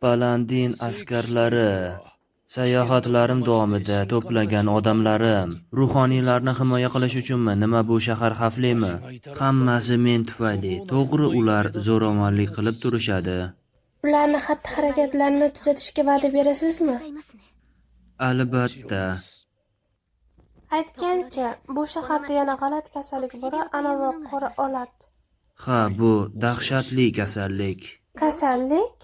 Paladin askarlari, sayohatlarim davomida to'plagan odamlarim, ruhoniylarni himoya qilish uchunmi? Nima, bu shahar xavflimi? Hammasi men tufayli. To'g'ri, ular zo'ravonlik qilib turishadi. Ularni xatti-harakatlarini tuzatishga va'da berasizmi? Albatta. Aytgancha, bu shaharda yana g'alati kasallik bor, anavi qora o'lat. Ha, bu dahshatli kasallik. Kasallik?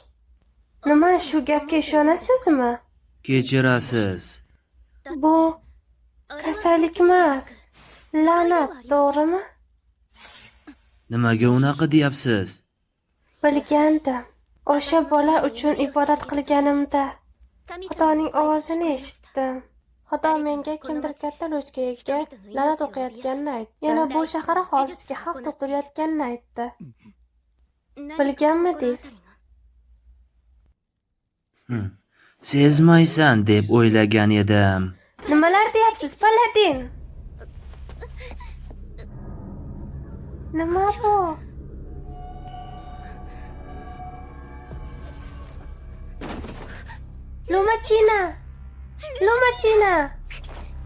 Nima, shu gapga ishonasizmi? Kechirasiz. Bu kasallikmas, la'nat, to'g'rimi? Nimaga unaqa deyapsiz? Bilgandim. O'sha bola uchun ibodat qilganimda Xudoning ovozini eshitdim. Xudo menga kimdir katta Luchkaga la'nat o'qiyotganini aytdi. Yana bu shahar aholisiga xavf tug'dirayotganini aytdi. Bilganmidingiz? Sezmaysan deb o'ylagan edim. Nimalar deyapsiz, Paladin? Nima bu? Lumachina! Lumachina!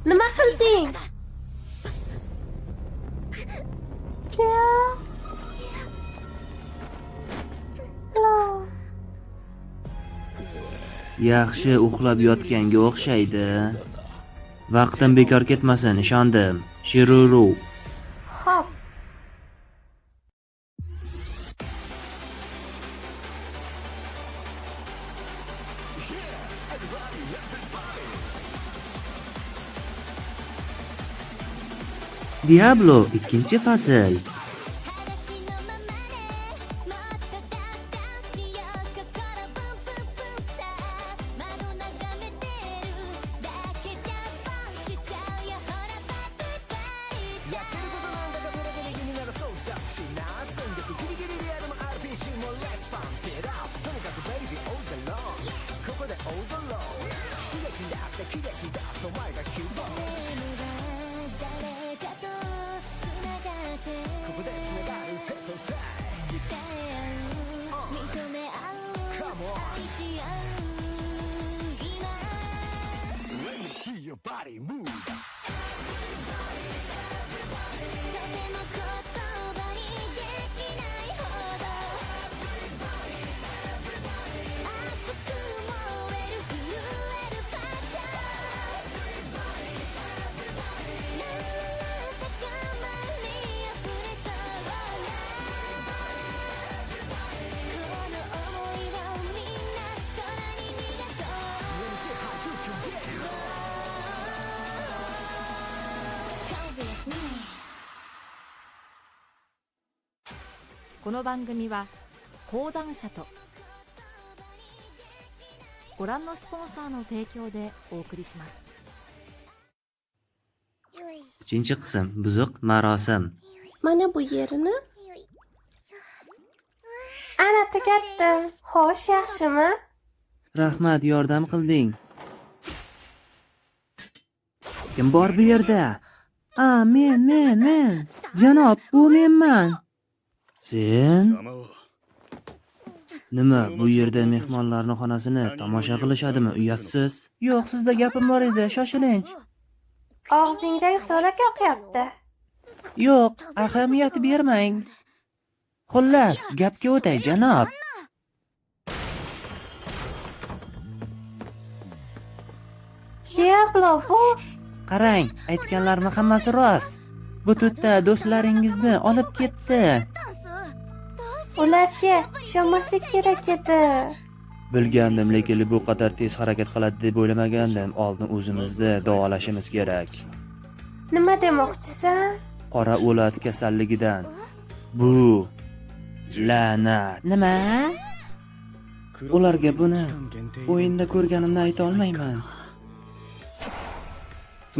Nima qilding? Ya. Lo. Yaxshi uxlab yotganga o'xshaydi. Vaqtim bekor ketmasin, ishondim. Shiruru. Xo'p. Diablo 2-fasl. この番組は講談社とご覧のスポンサーの提供でお送りします。 3-qism. Buzuq marosim. Mana bu yerini. Ana tugatdim. Xo'sh, yaxshimi? Rahmat, yordam qilding. Kim bor bu yerda? A, men, men, men. Janob, bu menman. Sen? Nima, bu yerda mehmonlarning xonasini tomosha qilishadimi, uyatsiz? Yo'q, sizda gapim bor edi, shoshilinch. Og'zingdan so'lak oqyapti. Yo'q, ahamiyat bermang. Xullas, gapga o'tay, janob. Diablo bu Qarang, aytganlarimni hammasi rost. Bu tutda do'stlaringizni olib ketdi. Ularga ishonmaslik kerak edi. Bilgandim, lekin bu qadar tez harakat qiladi deb o'ylamagandim. Oldin o'zimizni davolashimiz kerak. Nima demoqchisan? Qora o'lat kasalligidan. Bu la'nat. Nima? Ularga buni o'yinda ko'rganimni ayta olmayman.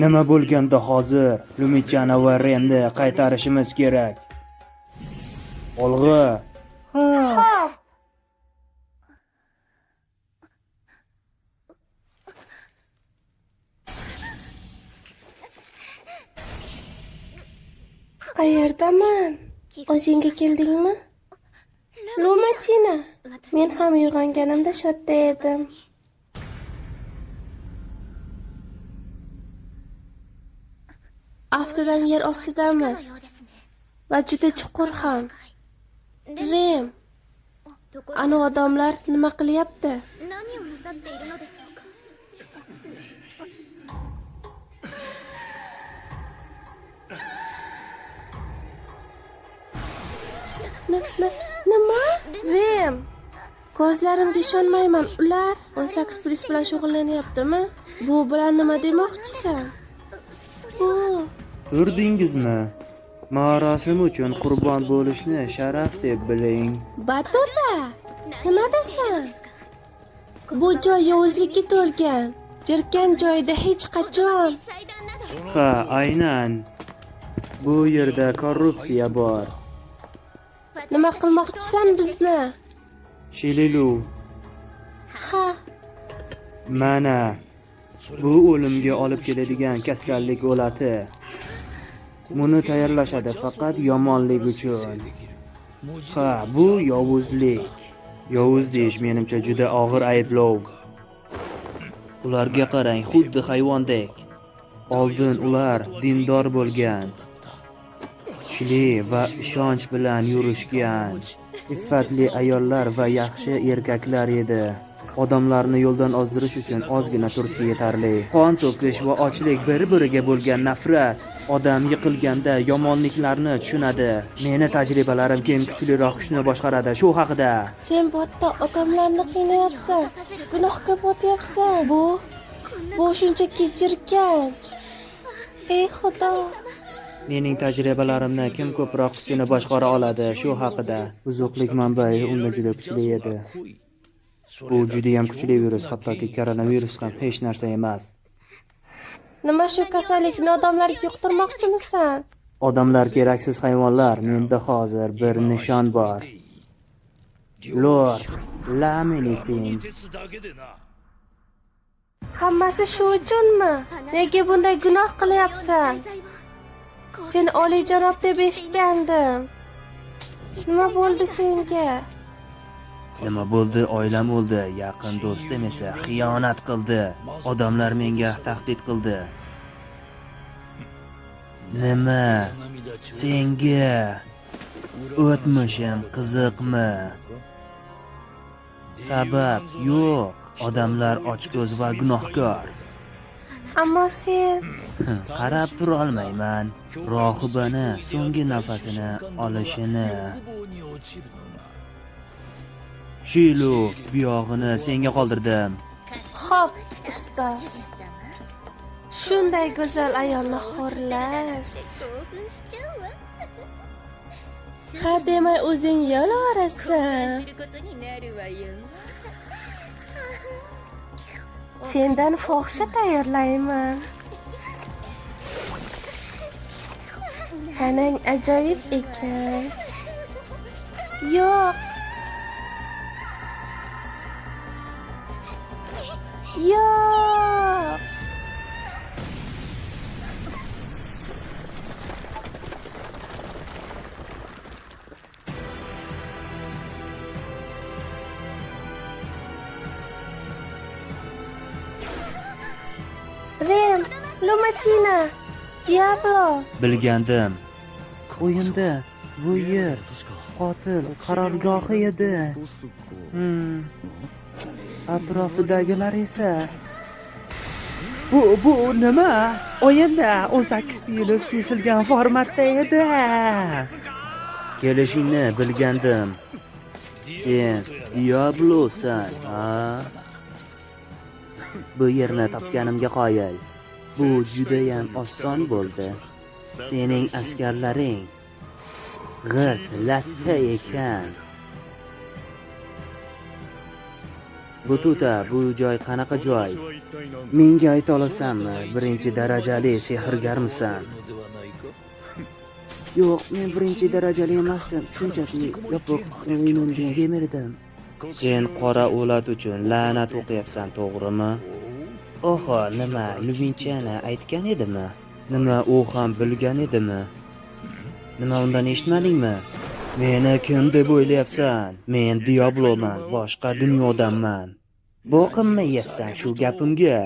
Nima bo'lganda hozir Lumichana va Renni qaytarishimiz kerak. Olg'a. Ha. Xo'p. Qayerdaman? O'zingga keldingmi? Lumachina. Men ham uyg'onganimda shodda edim. Aftidan yer ostidamiz va juda chuqur ham. Rem, ana odamlar nima qilyapti? 何をなさっているのでしょうか。 Nima? Rem, ko'zlarimga ishonmayman. Ular 18 plus bilan shug'ullanyaptimi? Bu bilan nima demoqchisan? Bu Ko'rdingizmi? Marosim uchun qurbon bo'lishni sharaf deb biling. Batuta, nima desan? Bu joy yovuzlikka to'lgan. Jirkan joyda hech qachon. 祭壇など Ha, aynan. Bu yerda korrupsiya bor. Nima qilmoqchisan bizni? Shililu, Ha, mana bu o'limga olib keladigan kasallik o'lati. Buni tayyorlashadi faqat yomonlik uchun. Ha, bu yovuzlik. Yovuz deyish menimcha juda og'ir ayblov. Ularga qarang, xuddi hayvondek. Oldin ular dindor bo'lgan. Kuchli va ishonch bilan yurishgan. Iffatli ayollar va yaxshi erkaklar edi. Odamlarni yo'ldan ozdirish uchun ozgina turtki yetarli. Qon to'kish va ochlik bir-biriga bo'lgan nafrat. Odam yiqilganda yomonliklarni tushunadi. Meni tajribalarim kim kuchliroq kuchni boshqaradi shu haqida. Sen bu yerda odamlarni qiynayapsan. Gunohga botyapsan. Bu shunchaki jirkanch. Ey Xudo. Mening tajribalarimni kim ko'proq kuchini boshqara oladi shu haqida. Buzuqlik manbai unda juda kuchli edi. Bu judayam kuchli virus, hattoki koronavirus ham hech narsa emas. Nima shu kasallikni odamlarga yuqtirmoqchimisan? Odamlar keraksiz hayvonlar. Menda hozir bir nishon bor. Lord Laminitin. Hammasi shu uchunmi? Nega bunday gunoh qilyapsan? 滞在は Seni oliyjanob deb eshitgandim. Nima bo'ldi senga? Nima bo'ldi? Oilam o'ldi, yaqin do'stim esa xiyonat qildi. Odamlar menga tahdid qildi. Nima? Senga o'tmishim qiziqmi? Sabab yo'q. Odamlar ochko'z va gunohkor. Ammo sen Qarab turolmayman. Rohibani so'nggi nafasini olishini. Shilu, buyog'ini senga qoldirdim. Xo'p, ustoz. Shunday go'zal ayolni xo'rlash. 興奮しちゃうわ Ha demay o'zing yolaverasan. することになるわよ Sendan fohisha tayyorlayman. Tanang ajoyib ekan. Yo'q. Yo'q. Rem, Lumachina, Diablo. Bilgandim. O'yinda bu yer qotil qarorgohi edi. Atrofidagilar esa Bu nima? O'yinda 18 plus kesilgan formatda edi. Kelishingni bilgandim. Sen Diablosan, ha? Bu yerni topganimga qoyil. Bu judayam oson bo'ldi. Sening askarlaring g'irt latta ekan. Bututa, bu joy qanaqa joy? Menga ayta olasanmi, birinchi darajali sehrgarmisan? Yo'q, men birinchi darajali emasdim. Shunchaki yopiq o'yinga emirdim. Sen qora o'lat uchun la'nat o'qiyapsan, to'g'rimi? Oho, nima, Luvinchani aytgan edimi? Nima, u ham bilgan edimi? Nima, undan eshitmadingmi? Meni kim deb o'ylayapsan? Men Diabloman, boshqa dunyodanman. Bo'qimmi yeyapsan shu gapimga?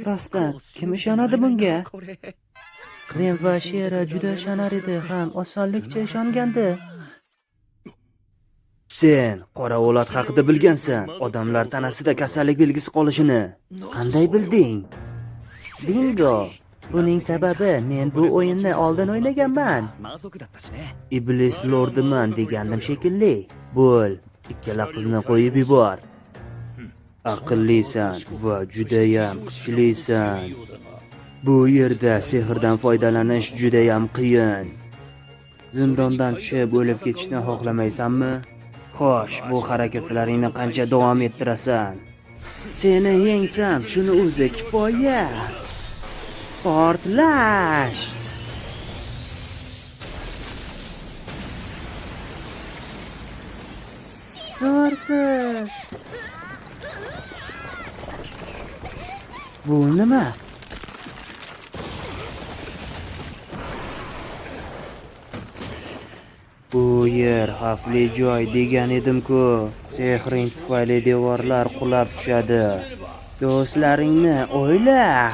Rostdan, kim ishonadi bunga? Krem va Shera juda ishonar edi ham osonlikcha ishongandi. Sen qora o'lat haqida bilgansan, odamlar tanasida kasallik belgisi qolishini. Qanday bilding? Bingo. Buning sababi men bu o'yinni oldin o'ynaganman. 魔族だったしね Iblis lordiman degandim shekilli. Bo'l, ikkala qizni qo'yib yubor. Aqllisan va judayam kuchlisan. Bu yerda sehrdan foydalanish judayam qiyin. Zindondan tushib o'lib ketishni xohlamaysanmi? Xo'sh, bu harakatlaringni qancha davom ettirasan? Seni yengsam, shuni o'zi kifoya. Portlash! Zo'rsiz. Bu nima? Bu yer xavfli joy degan edim-ku. Sehring tufayli devorlar qulab tushadi. Do'stlaringni o'yla.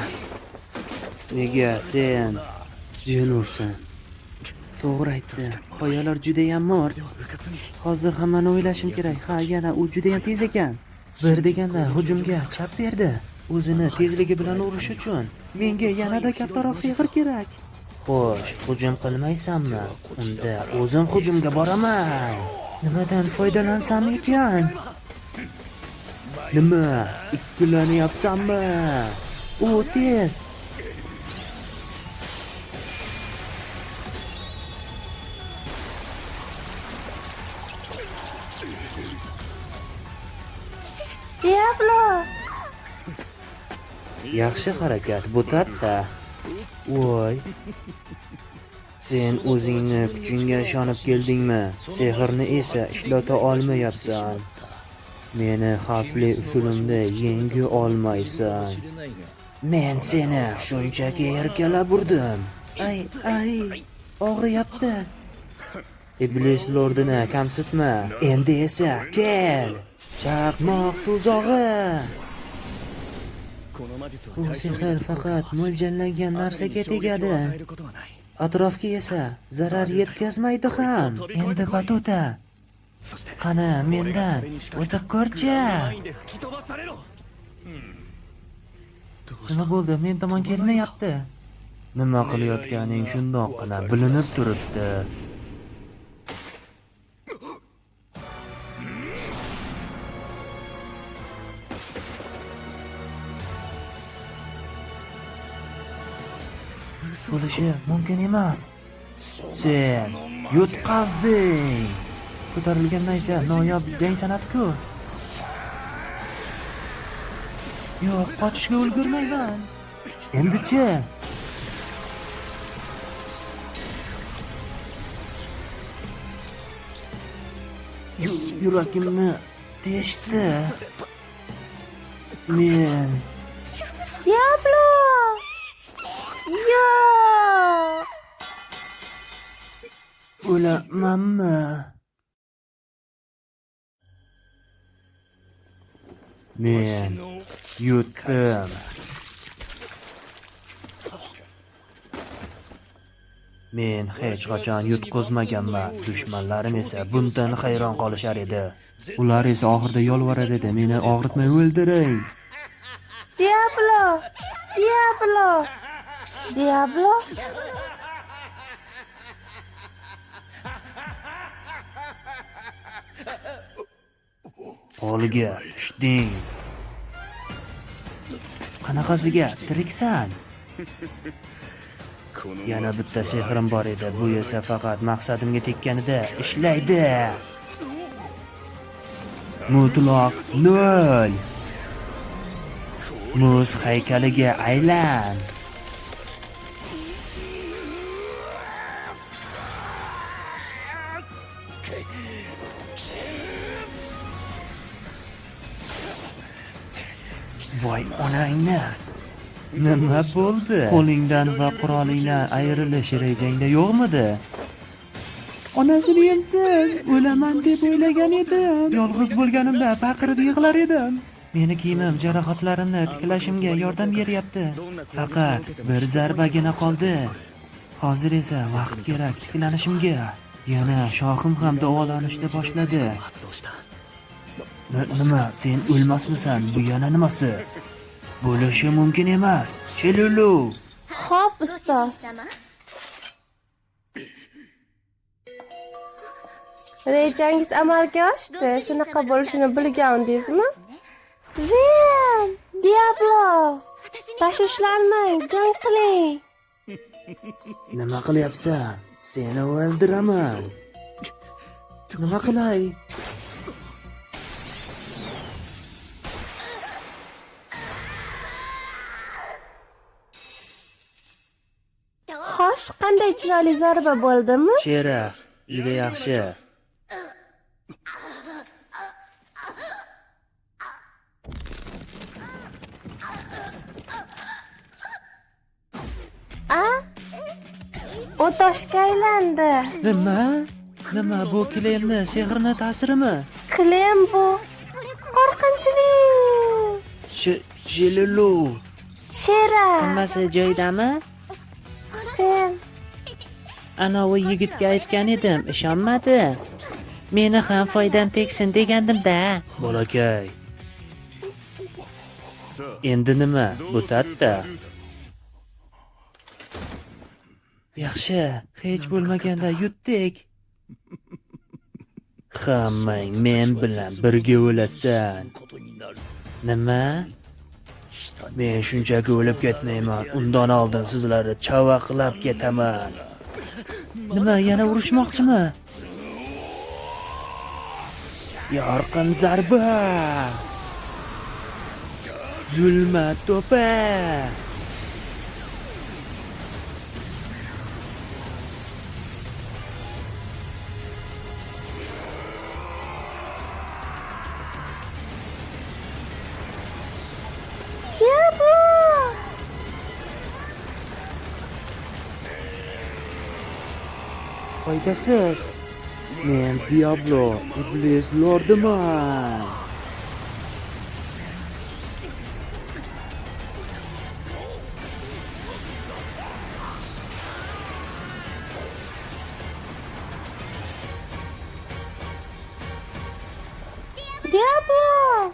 Nega sen jin ursin? To'g'ri aytdi. Qoyalar judayam mo'rt. Hozir hammani o'ylashim kerak. Ha, yana u judayam tez ekan. Bir deganda hujumga chap berdi. O'zini tezligi bilan urish uchun menga yanada kattaroq sehr kerak. Xo'sh, hujum qilmaysanmi? Unda o'zim hujumga boraman. Nimadan foydalansam ekan? Nima? Ikkilanyapsanmi? U tez. Diablo! Yaxshi harakat, bu tatta. Voy. Sen o'zingni kuchingga ishonib keldingmi? Sehrni esa ishlata olmayapsan. Meni xavfli usulimda yenga olmaysan. Men seni shunchaki erkalab urdim. Ay, ay, og'riyapti. Iblis lordini kamsitma. Endi esa kel. Chaqmoq tuzog'i. この魔術は Bu 対象 sehr faqat mo'ljallangan narsaga 衝撃を tegadi. 与えることはない Atrofga esa zarar yetkazmaydi ham. Endi batuta. そして Qani mendan o'tib ko'rchi. 範囲で吹き飛ばされろ Nima bo'ldi? Men tomon kelmayapti. Nima qilayotganing shundoqqina bilinib turibdi. Bo'lishi mumkin emas. Sen yutqazding. Ko'tarilgan nayza noyob jang san'ati-ku. Yo'q, qochishga ulgurmayman. Endichi? Yuragimni teshdi. Men Diablo! Yo'q! o'lamanmi? Men yutdim. Men hech qachon yutqizmaganman. Dushmanlarim esa bundan hayron qolishar edi. Ular esa oxirida yolvorar edi, meni og'ritmay o'ldiring. Diablo! Diablo! Diablo? Qo'lga tushding. Qanaqasiga tiriksan? Yana bitta sehrim bor edi. Bu esa faqat maqsadimga tekkanida ishlaydi. Mutlaq nol. Muz haykaliga aylan. Voy onangni. Nima bo'ldi? Qo'lingdan va qurolingdan ayrilish rejangda yo'qmidi? Onasini yemsin. O'laman deb o'ylagan edim. Yolg'iz bo'lganimda baqirib yig'lar edim. Meni kiyimim jarohatlarimni tiklashimga yordam beryapti. Faqat bir zarbagina qoldi. Hozir esa vaqt kerak tiklanishimga. Yana shoxim ham davolanishni boshladi. 発動した Nima, sen o'lmasmisan? Bu yana nimasi? Bo'lishi mumkin emas. Chelulu. Xo'p, ustoz. Rejangiz amalga oshdi. Shunaqa bo'lishini bilgandingizmi? Ren, Diablo, tashvishlanmang, jang qiling. Nima qilyapsan? Seni o'ldiraman. Nima qilay? Xo'sh, qanday chiroyli zarba bo'ldimi? Shera, juda yaxshi. A? U toshga aylandi. Nima? Nima bu Klemni sehrini ta'sirimi? Klem bu qo'rqinchli. Shelulu. Shera, Hammasi joyidami? sen Anavi yigitga aytgan edim, ishonmadi. Meni ham foydam tegsin degandim-da. Bolakay. Endi nima? Bu tatta. Yaxshi, hech bo'lmaganda yutdik. Hammang men bilan birga o'lasan. Nima? Men shunchaki o'lib ketmayman. Undan oldin sizlarni chavaqlab ketaman. Nima, yana urushmoqchimi? Yorqin zarba! Zulmat to'pi! Diablo! Foydasiz. Men Diablo, Iblis lordiman. Diablo!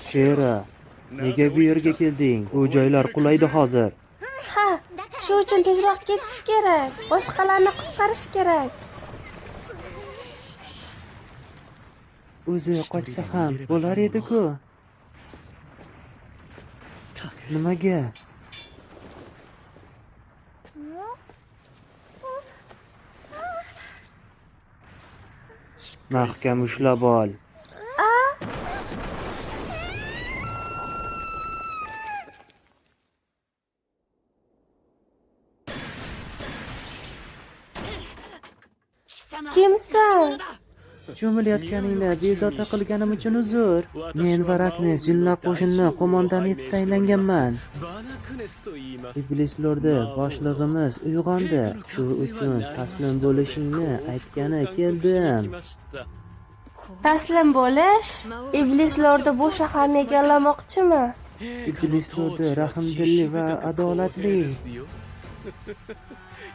Shera, nega bu yerga kelding? U joylar qulaydi hozir. Ha, shu uchun tezroq ketish kerak. Boshqalarni qutqarish kerak. O'zi qochsa ham bo'lar edi-ku. Nimaga? Mahkam ushlab ol. Kimsan? Cho'milayotganingni bezovta qilganim uchun uzr. Men Varaknes jinlar qo'shinini qo'mondoni etib tayinlanganman. Iblis lordi boshlig'imiz uyg'ondi. Shu uchun taslim bo'lishingni aytgani keldim. Taslim bo'lish? Iblis lordi bu shaharni egallamoqchimi? Iblis lordi rahmdilli va adolatli.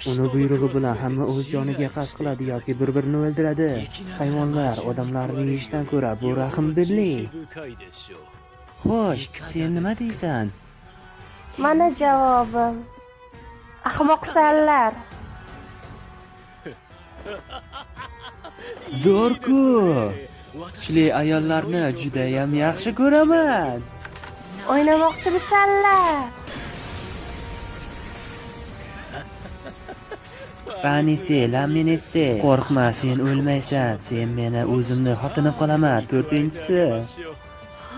Uni buyrug'i bilan hamma o'z joniga qasd qiladi yoki bir-birini o'ldiradi. Hayvonlar odamlarni yeyishdan ko'ra bu rahmdilli. Xo'sh, sen nima deysan? Mana javobim. Ahmoqsanlar. Zo'r-ku. Kuchli ayollarni judayam yaxshi ko'raman. O'ynamoqchimisanlar? Fanisi, Laminisi. Qo'rqma, sen o'lmaysan. Sen meni o'zimni xotinim qilaman. To'rtinchisi.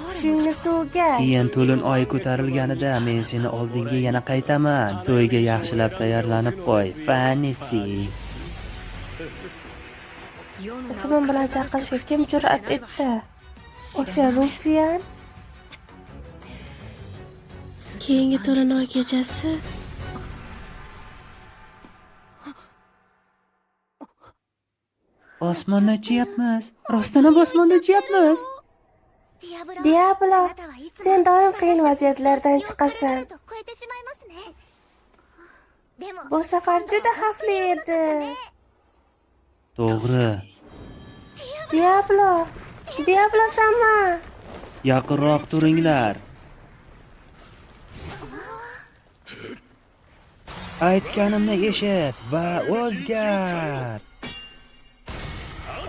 Tushingni suvga. Keyin to'lin oy ko'tarilganida men seni oldinga yana qaytaman. To'yga yaxshilab tayyorlanib qo'y, Fanisi. Ismim bilan chaqirishga kim jur'at etdi? O'sha Rufiyan? Keyingi to'lin oy kechasi. Osmonda uchyapmiz. Rostdan ham osmonda uchyapmiz. Diablo, sen doim qiyin vaziyatlardan chiqasan. Bu safar juda xavfli edi. To'g'ri. Diablo, Diablo sama. Yaqinroq turinglar. Aytganimni eshit va o'zgar.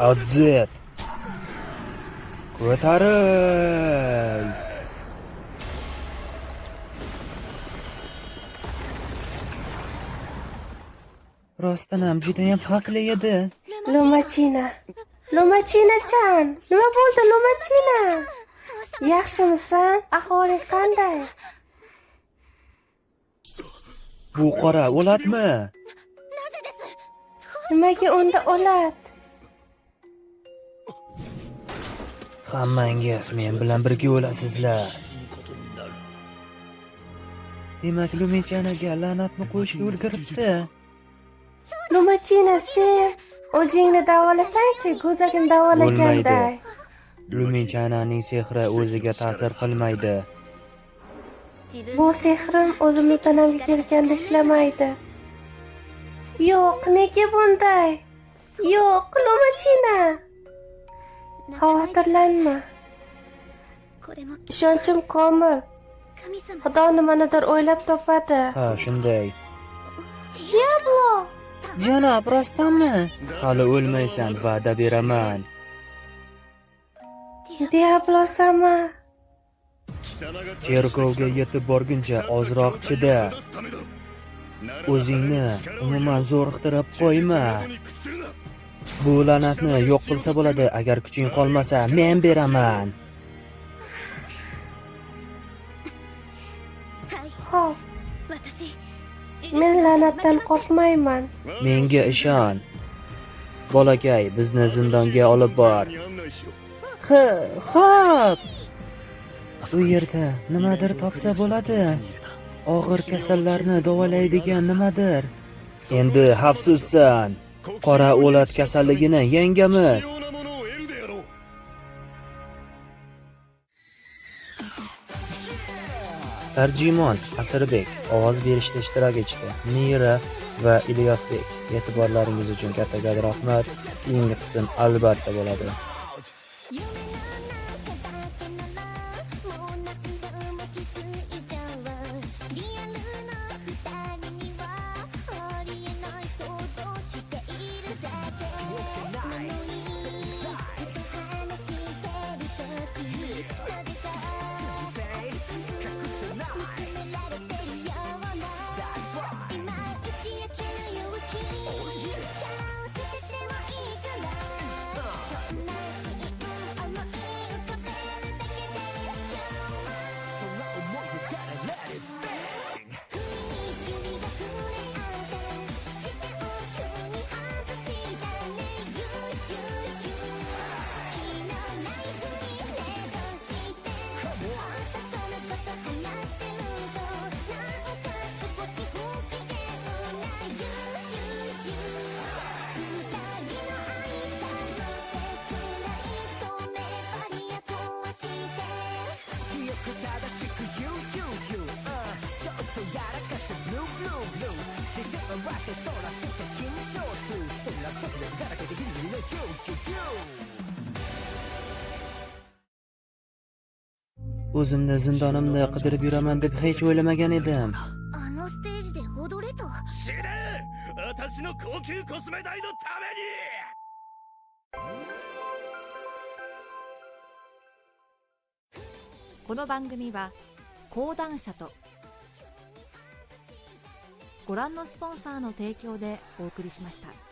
Adzet. Ko'taril. Rostdan ham juda ham xavfli edi. Lumachina. Lumachina-chan, nima bo'ldi Lumachina? Yaxshimisan? Ahvoling qanday? Bu qora o'latmi? Nimaga unda o'lat? Hammangiz men bilan birga o'lasizlar. Demak, Luminchanaga la'natni qo'yishga ulguribdi. Lumachina, sen o'zingni davolasang-chi, go'dagini davolaganday. Luminchananing sehri o'ziga ta'sir qilmaydi. Bu sehrim o'zimni tanamga kelganda ishlamaydi. Yo'q, nega bunday? Yo'q, Lumachina. Xavotirlanma. Ishonchim komil. Xudo nimanidir o'ylab topadi. Ha, shunday. Diablo! Janob, rostdanmi? Hali o'lmaysan, va'da beraman. Diablo sama. Cherkovga yetib borguncha ozroq chida. O'zingni umuman zo'riqtirib qo'yma. Bu la'natni yo'q qilsa bo'ladi, agar kuching qolmasa, men beraman. Xo'p, men la'natdan qo'rqmayman. Menga ishon. Bolakay, bizni zindonga olib bor. Xo'p. U yerda nimadir topsa bo'ladi. Og'ir kasallarni davolaydigan nimadir. Endi xavfsizsan. Qora o'lat kasalligini yengamiz. Tarjimon Asirbek ovoz berishda ishtirok etishdi. Mira va Ilyosbek, e'tiborlaringiz uchun kattakon rahmat. Keyingi qism albatta bo'ladi. O'zimni zindonimni qidirib yuraman deb hech o'ylamagan edim. この番組は講談社とご覧のスポンサーの提供でお送りしました。